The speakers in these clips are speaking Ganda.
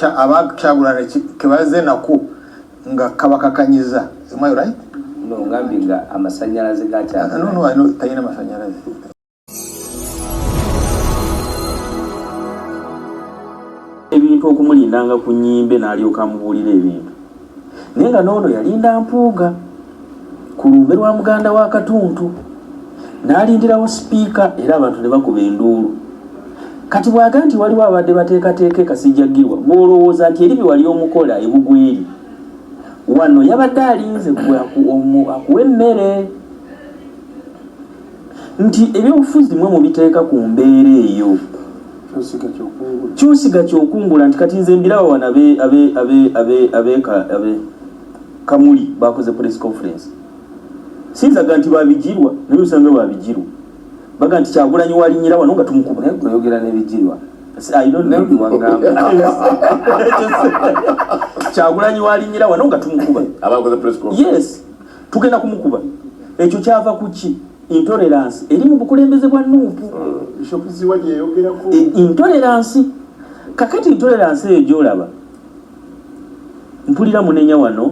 Abakyagulanyi kebaze nako nga kabakakanyiza. Am I right? No, ngambye nga amasanyalaze ga Kyagulanyi. No, no, I know talina masanyalaze. Ebintu okumulindanga ku nyimbe n'alyoka amubuulira ebintu, naye nga n'ono yalinda Mpuuga ku lumbe lwa muganda wa Katuntu n'alindirawo sipiika, era abantu ne bakuba enduulu. Kati bw'aga nti waliwo abadde bateekateeka ekasijjagirwa, gw'olowooza nti eri bye wali omukola ebugweri wano yabadde alinze gwe akuwa emmere, nti ebyobufuzi mwe mubiteeka ku mbeera eyo. Kyosiga kyokungula, nti kati nze mbiraba wano abe Kamuli bakoze press conference, sinzaga nti babigirwa, naye osanga babigirwa baga nti Kyagulanyi walinyira wano nga tumukuba. Naye gweyogera n'ebigirwa. I don't know. Kyagulanyi walinyira wano nga tumukuba. Abakoze press conference. Yes, tugenda kumukuba. Ekyo kyava ku ki? Intolerance eri mu bukulembeze bwa NUP. Bishop Ziwa gyeyogerako. Intolerance. Kakati intolerance eyo gyolaba, mpulira munenya wano,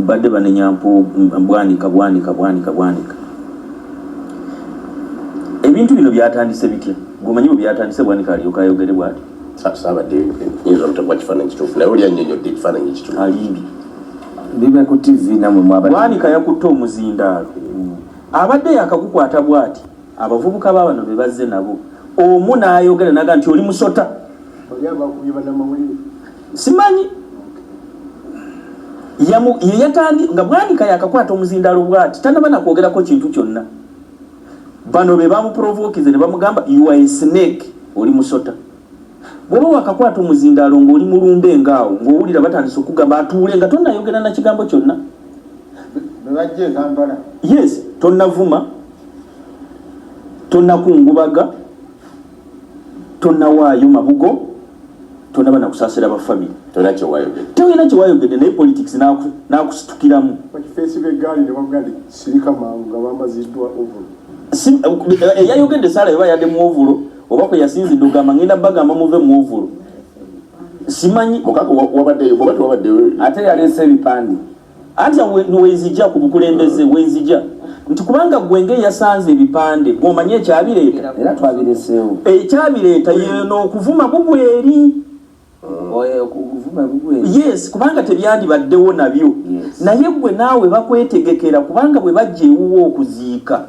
badde banenya mpu Bwanika, Bwanika, Bwanika, Bwanika. Ebintu bino byatandise bitya? Gwomanyi bwe byatandise? Bwanika alyoka ayogere bwati. Saabadde nyinza obutakuba kifaananyi kituufu, naye oli annyonnyodde ekifaananyi ekituufu. Alimbye. Biba ku TV namwe mwabadde. Bwanika yakutte omuzindaalo, abadde yakagukwata bwati, abavubuka baabano be bazze nabo, omu n'ayogera naga nti oli musota. Oli abakubye bannamawulire. Simanyi ye yatandi nga Bwanika yakakwata omuzindaalo bwati, tanaba nakwogerako kintu kyonna, bano be bamuprovokize ne bamugamba, "You are a snake, oli musota." Bw'oba wakakwata omuzindaalo ng'oli mulumbe ngaawo, ng'owulira batandise okugamba atuule nga tonnayogera na kigambo kyonna. Bebajja e Kampala. Yes, tonnavuma, tonnakungubaga, tonnawaayo mabugo, tonnaba nakusaasira ba family. Tolina kyewayogedde. Tolina kyewayogedde, naye politics n'akusitukiramu. Bakifeesi b'eggaali ne bavuga nti sirika mangu nga bambaziddwa ovulo. Eyayogedde saala eba yadde mu ovulo oba kwe yasinzidde ogamba ngenda bagamba muve mu ovulo, simanyi. Mukaka wabaddeyo oba tewabaddeyo? Ate yaleese ebipande. Anti wenzija ku bukulembeze, wenzija nti kubanga gwe ng'eyasanze ebipande gw'omanyi ekyabireeta. Era twabireseewo. Ekyabireeta yeno okuvuma bugweri. Okuvuma bugweri. Yes, kubanga tebyandibaddewo nabyo. Naye gwe naawe bakwetegekera, kubanga bwe bajja ewuwo okuziika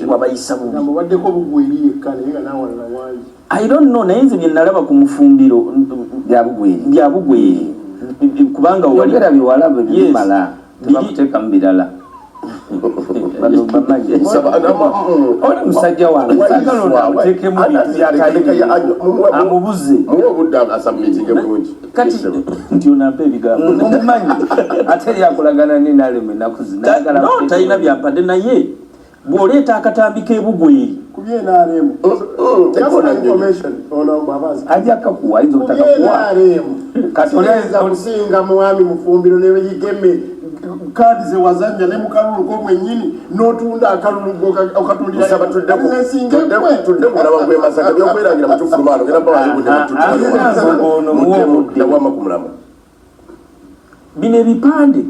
wabayisa bubi. Gamba obaddeko bugweri yekka, naye nga n'awalala wangi. I don't know, naye nze bye nalaba ku mufumbiro bya bugweri. Bya bugweri, kubanga yogera byewalaba bimala, tebakuteekamu birala. Bano bamanyi oli musajja wange, sagala ono amuteekemu bintu byatayina, amubuze. Muwe obudde asubmitinge bulungi. Kati nti onampa ebigambo. Omumanyi ate eri akolagana nenalemu ennaku zino. No, talina byampadde, naye bw'oleeta akatambi k'ebugweri Ku bye NRM. Just for information, ono bw'abazi. Ajja kakuwa, ayinza Ku obutakakuwa. bye NRM. Kati Siyinza kusinga mwami Mufumbiro ne Igeme kaadi ze wazannya ne mu kalulu ko mwennyini n'otunda akalulu okatundira. Nsaba Nsinge gwe. Tudde ku mulaba gw'e Masaka. Byokwerangira mutufuluma wano, genda bawayo budde. Ono muwe obudde. Ndawama ku mulamu. Bino ebipande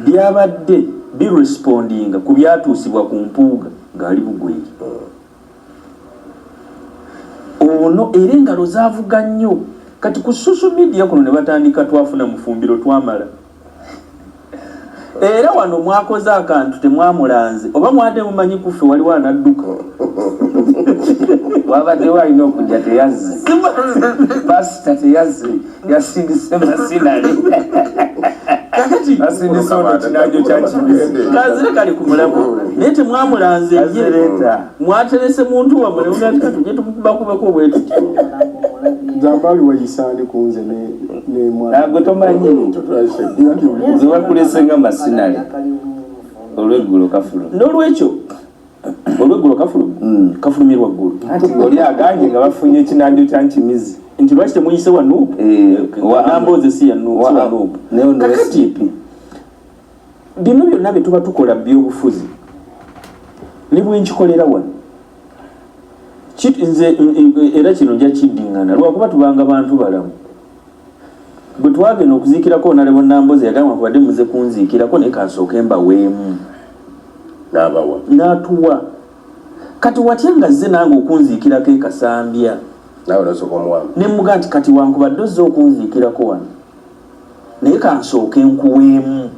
byabadde birespondinga ku byatuusibwa ku Mpuuga ng'ali bugweri ono, era engalo zaavuga nnyo. Kati ku social media kuno ne batandika, twafuna Mufumbiro, twamala. Era wano mwakoze akantu temwamulanze, oba mwadde mumanyi kuffe waliwo anadduka. Wabaddewo alina okujja, teyazze. Pasita teyazze, yasindise masinale. Kakati asindise ono kinanjo kya kimizi. Kazire kali ku mulamu, naye temwamulanze ye. Kazireeta. Mwaterese muntu wammwe nemugaa tuje tumukubakubeko bwe tuti. Zambaali wayisaani ku nze ne mwana. Gwe tomanyi, nze wakulese nga masinale olweggulo kafulo. N'olwekyo olweggulo kafuluma, kafulumye lwaggulu. Anti oli aganye nga bafunye ekinanjo kya nkimizi. Nti lwaki temuyise wa NUP? Nambooze si ya NUP, si wa NUP. Naye ono Kakati SDP. Bino byonna bye tuba tukola byobufuzi, ne bwe nkikolera wano. Nze era kino nja kiddingana lwakuba tubanga bantu balamu. Bwe twagenda okuziikirako Honorable Namboze, yagamba kubadde muze kunziikirako, naye kansooke mbaweemu. N'abawa. N'atuwa. Kati watya nga zze nange okunziikirako e Kasambya? Naawe nosooka omuwamu. Ne mmugaa nti kati wankubadde ozze okunziikirako wano, naye kansooke nkuweemu.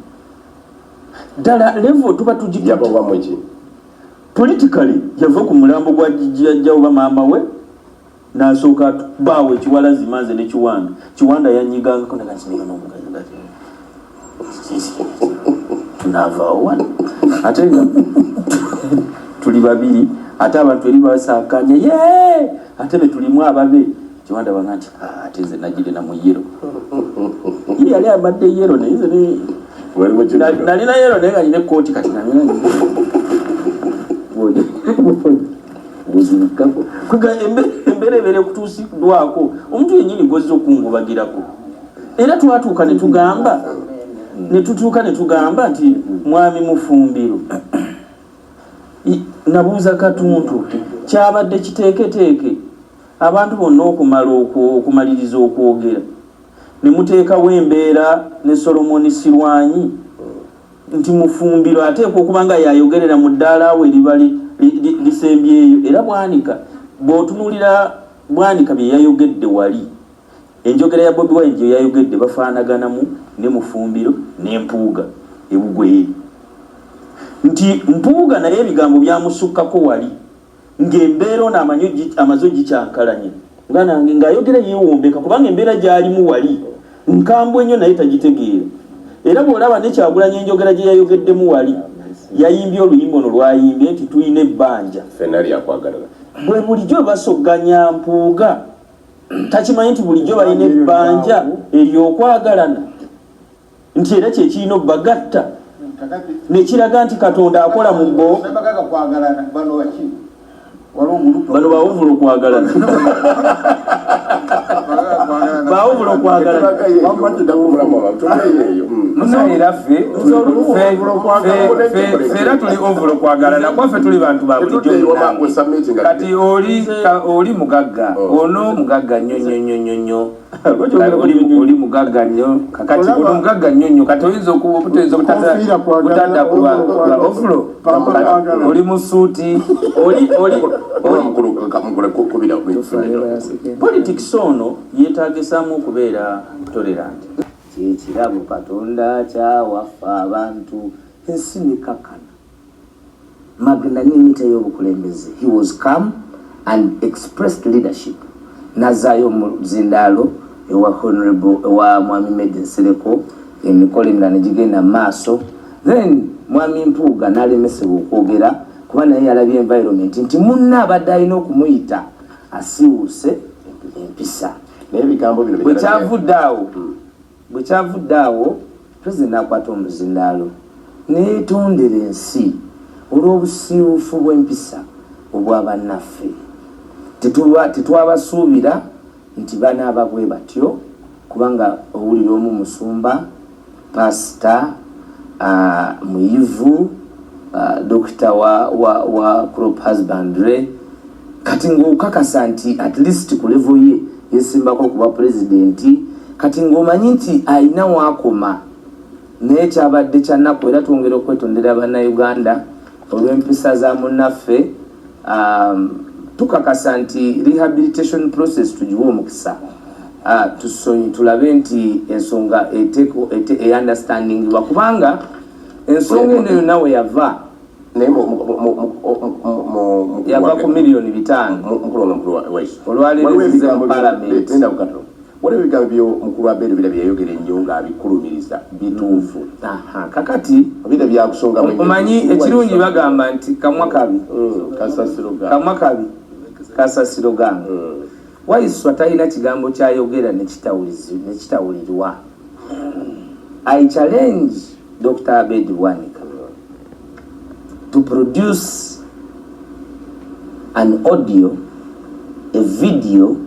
Ddala level tuba tugitutte. Yabawamu ki? Politically yava ku mulambo gwa jjajja oba maama we n'asooka baawo ekiwalazima nze ne Kiwanda. Kiwanda yanyigangako naga nti naye n'omugazi tunaavaawo wano ate nga tuli babiri, ate abantu eri basaakanya ye ate be tulimu ababe. Kiwanda banga nti ah, ate nze nagire na mu yellow, ye yali ayambadde yellow, naye nze nalina yellow naye nga nina ekkooti. Kati buzibikako embeera ebeera ekutuusiddwako omuntu yennyini gwozza okungubagirako. Era twatuuka ne tugamba, ne tutuuka ne tugamba nti mwami Mufumbiro, nabuuza Katuntu, kyabadde kiteeketeeke abantu bonna okumala okumaliriza okwogera ne muteekawo embeera ne Solomoni Sirwanyi nti Mufumbiro ateekwa okuba nga yayogerera mu ddaala awo eriba lisembyeyo. Era Bwanika, bw'otunuulira Bwanika bye yayogedde wali, enjogera ya Bobi Wine gye yayogedde bafaanaganamu ne Mufumbiro ne Mpuuga ebugweye, nti Mpuuga naye ebigambo byamusukkako wali ng'embeera ono amanyi amaze ogikyankalanya, nga nange ng'ayogera yeewombeka kubanga embeera gy'alimu wali nkambwe nnyo naye tagitegeera. Era bw'olaba ne Kyagulanyi enjogera gye yayogeddemu wali, yayimbye oluyimba ono lwayimbye nti tulina ebbanja ffenna lyakwagalana. Bwe bulijjo basoganya Mpuuga takimanyi nti bulijjo balina ebbanja ery'okwagalana, nti era kyekirina obbagatta nekiraga nti Katonda akola mu bo. Bano bawuvula okwagalana, bawuvula okwagalana. Era ffe era tuli ovula okwagalana kwaffe, tuli bantu ba bulijjo. Kati oli mugagga, ono mugagga nnyo nnyo nnyo nnyo nnyo, oli mugagga nnyo. Kakati ono mugagga nnyo nnyo, kati oyinza okuteeza obutadda kuba ovulo oli mu suuti. Oli politics ono yeetagisaamu okubeera tolerant. Kyekirabo Katonda kyawaffe abantu, ensi nekakana. Magnanimity y'obukulembeze, he was calm and expressed leadership. Nazaayo omuzindaalo ewa honorable, ewa mwami Medi Nsereko, emikolo emirala negigenda mu maaso. Then mwami Mpuuga n'alemesebwa okwogera kuba naye yalabye environment nti munne abadde alina okumuyita asiiwuuse empisa. Naye ebigambo bino Bwe kyavudde awo, president n'akwata omuzindaalo neetondera ensi olw'obusiiwuufu bw'empisa obwa bannaffe. Tetwabasuubira nti banaaba bwe batyo, kubanga owulira omu musumba, pasita, muyivu, dokita wa crop husbandry. Kati ng'okakasa nti at least ku level ye yesimbako okuba pulezidenti, kati ng'omanyi nti ayina waakoma. Naye kyabadde kyannaku, era twongera okwetondera Bannayuganda olw'empisa za munnaffe. Tukakasa nti rehabilitation process tugiwe omukisa, tusonyi tulabe nti ensonga eunderstandingibwa, kubanga ensonga eno yonna we yava Naye yava ku miliyoni 5. Mukulu ono, mukulu waisu. Olwaleero ezize mu parliament. Waliwo ebigambo byo mukulu Abeeru bira byeyayogera ennyo ng'abikulumiriza bituufu. Aha, kakati bira byakusongamu ennyo. Omanyi ekirungi bagamba nti kamwa kabi Kasasiro ga kamwa kabi kasasiro gange. Waiswa talina kigambo kyayogera nekitawulirwa. I challenge Dr Abed Bwanika to produce an audio, a video,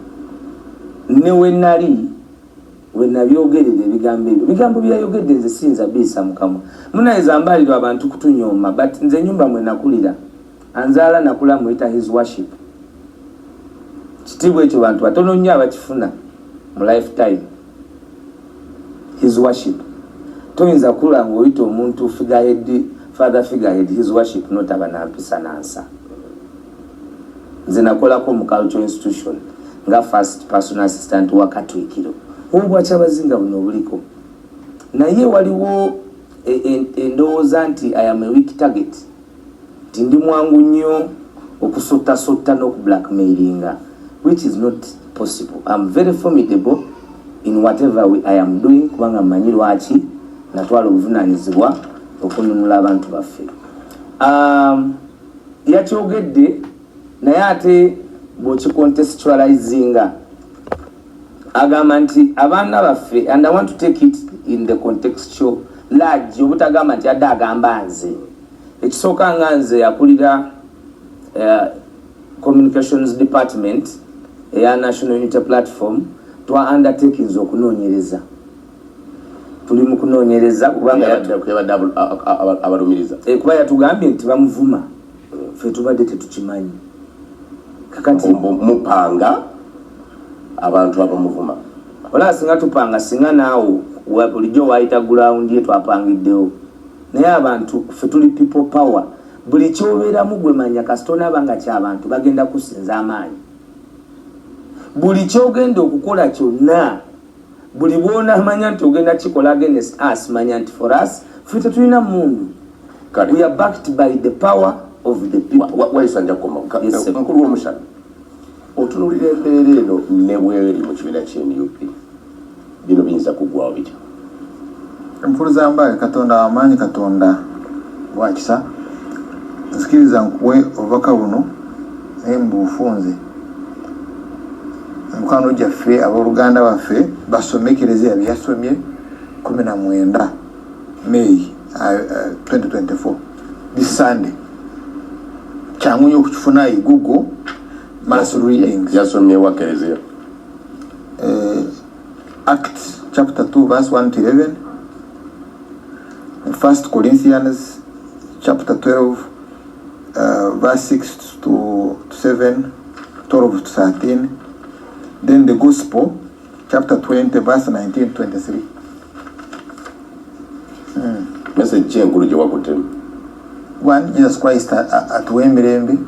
ne we nali we nabyogerera ebigambo ebyo. Ebigambo byayogedde nze siyinza biyisa mukamwa. Munayeza mbalirwa abantu kutunyooma, but nze enyumba mwe nakulira, anzaala nakula muyita His Worship. Kitiibwa ekyo bantu batono nnyo abakifuna mu lifetime. His Worship, toyinza kula ngaoyita omuntu figurehead, father figurehead, His Worship, notaba nampisa nansa. Nze nakolako mu cultural institution nga first personal assistant wa Katwikiro obwakyabazinga buno obuliko, naye waliwo endowooza nti I am a weak target, nti ndi mwangu nnyo okusottasotta n'okublackmailinga, which is not possible. I'm very formidable in whatever I am doing, kubanga mmanyi lwaki natwala obuvunanyizibwa okununula abantu baffe. Yakyogedde, naye ate bw'okicontextualizinga, agamba nti abaana baffe, and I want to take it in the contextual large, obutagamba nti adde agamba nze. Ekisooka, nga nze akulira communications department eya National Unity Platform, twa undertakings okunoonyereza, tuli mu kunoonyereza kubanga yabadde abalumiriza. Kuba yatugambye nti bamuvuma, ffe tubadde tetukimanyi. Kakati mupanga abantu abamuvuma. Olaba singa tupanga, singa naawe bulijjo wayita ground ye twapangiddewo, naye abantu ffe tuli people power. Buli kyobeeramu gwe manya kasita onaaba nga kyabantu bagenda kusinza amaanyi. Buli kyogenda okukola kyonna, buli bwonamanya nti ogenda kikola against us, manya nti for us ffe tetulina mundu. We are backed by the power of the people. Waisa nja kukoma. Yes, sir. Mukulu w'omushana, otunulira embeera eno ne bweri mu kibiina ky'NUP, bino biyinza kuggwawo bitya? Empuluza mbaye, Katonda wamaanyi, Katonda wakisa. Nzikiriza nkuwe obubaka buno, naye mubufunze. Mikwano gyaffe, abooluganda baffe basome Ekereziya byeyasomye 19 May 2024, this Sunday. Kyangu nnyo okukifuna e Google mass readings. Yasomye wa Kereziya? Acts chapter 2 verse 1 to 11, First Corinthians chapter 12 verse 6 to 7, 12 to 13, then the Gospel chapter 20 verse 19 23. Message ki enkulu gye wakuttemu? One, Jesus Christ atuwa emirembe.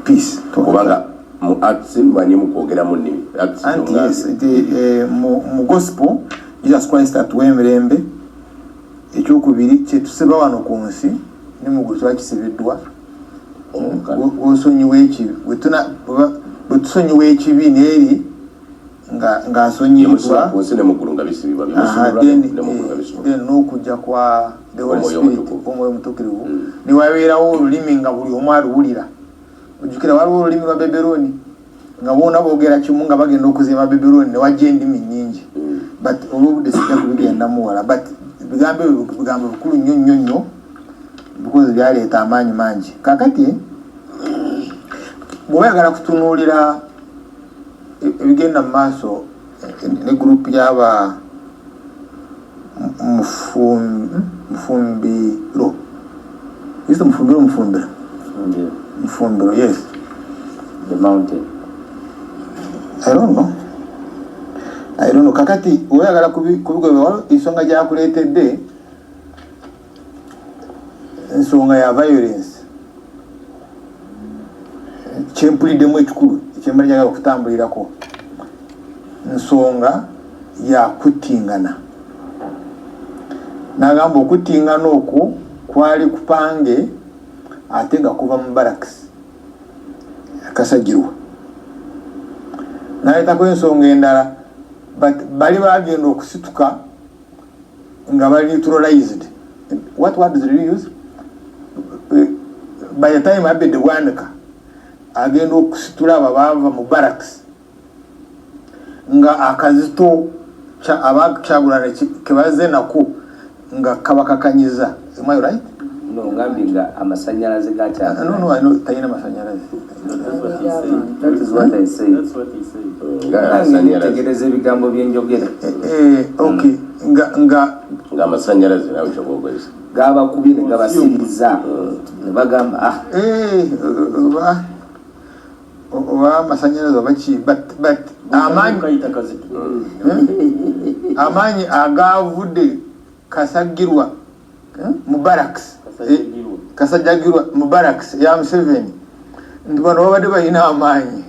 Peace. Kubanga mu Acts manyi mu kwogera mu nnimi. Acts. Anti yes, nti mu Gospel Jesus Christ atuwa emirembe. Ekyokubiri, kyetusiba wano ku nsi ne muggulu kiba kisibiddwa. Bwosonyiwa ekibi, bwe tusonyiwa ekibi neeri ng'asonyiyiddwa. Ku nsi ne muggulu nga bisibibwa. Aha, byemusibibwa then, ne muggulu nga bisibibwa. Then n'okujja kwa the Holy Omwoyo Spirit, Omutukuvu. Omwoyo Omutuukirivu, newabeerawo olulimi nga buli omu aluwulira. Ojjukira waliwo olulimi lwa Baberooni nga boona boogera kimu, nga bagenda okuzimba Baberooni newajja endimi nnyingi. But olw'obudde sijja kubigendamu wala, but ebigambo ebyo bigambo bikulu nnyo nnyo nnyo because byaleeta amaanyi mangi. Kakati bw'oba oyagala kutunuulira ebigenda mu maaso ne gurupu y'aba Mufumbiro, is it Mufumbiro, Mufumbiro? Mufumbiro. Mufumbiro, yes. The mountain. I don't know. I don't know. Kakati oyagala kubigobera, waliwo ensonga gyakuleetedde, ensonga ya violence. Kyempuliddemu ekikulu ekyembala njagala okutambulirako, nsonga ya kuttingana. Nagamba okuttingana okwo kwali kupange ate nga kuva mu barracks Kasagirwa. Naleetako ensonga endala, but bali bagenda okusituka nga bali neutralized. What word did you use? By the time Abed Bwanika agenda okusitula abo baava mu barracks nga akazito abakyagulana kebaze nako nga kabakakanyiza. Am I right? No, ngambye nga amasanyalaze gakyagulana. No, I know, talina masanyalaze. That's what he said. That is what I said. That's what he said. Nga Nange amasanyalaze. netegereza ebigambo byenjogera. Okay, nga Nga amasanyalaze nawe kyoba okozesa. Gabakubye ne gabasiriza ne bagamba, ah. Oba Oba amasanyalaze oba ki, but amaanyi Kayita kazito. Amaanyi agavudde Kasagirwa, Mu barracks. Kasajjagirwa. Kasajjagirwa mu barracks ya Museveni, nti bano babadde balina amaanyi,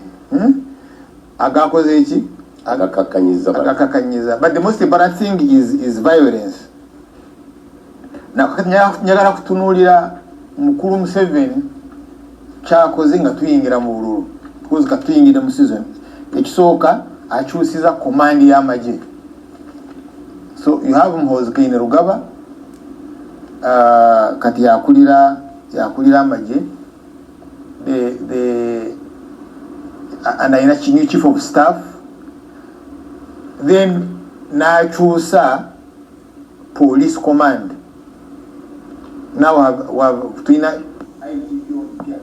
Agakoze eki? Agakakkanyiza bano. Agakakanyiza. But the most important thing is violence. Nakati njagala kutunuulira mukulu Museveni kyakoze nga tuyingira mu bululu, because katuyingire mu season. Ekisooka, akyusiza command y'amagye. So you have Muhoozi Kainerugaba, kati yakulira amagye, the and ayina new chief of staff. Then n'akyusa police command. Now have tulina IGP omupya.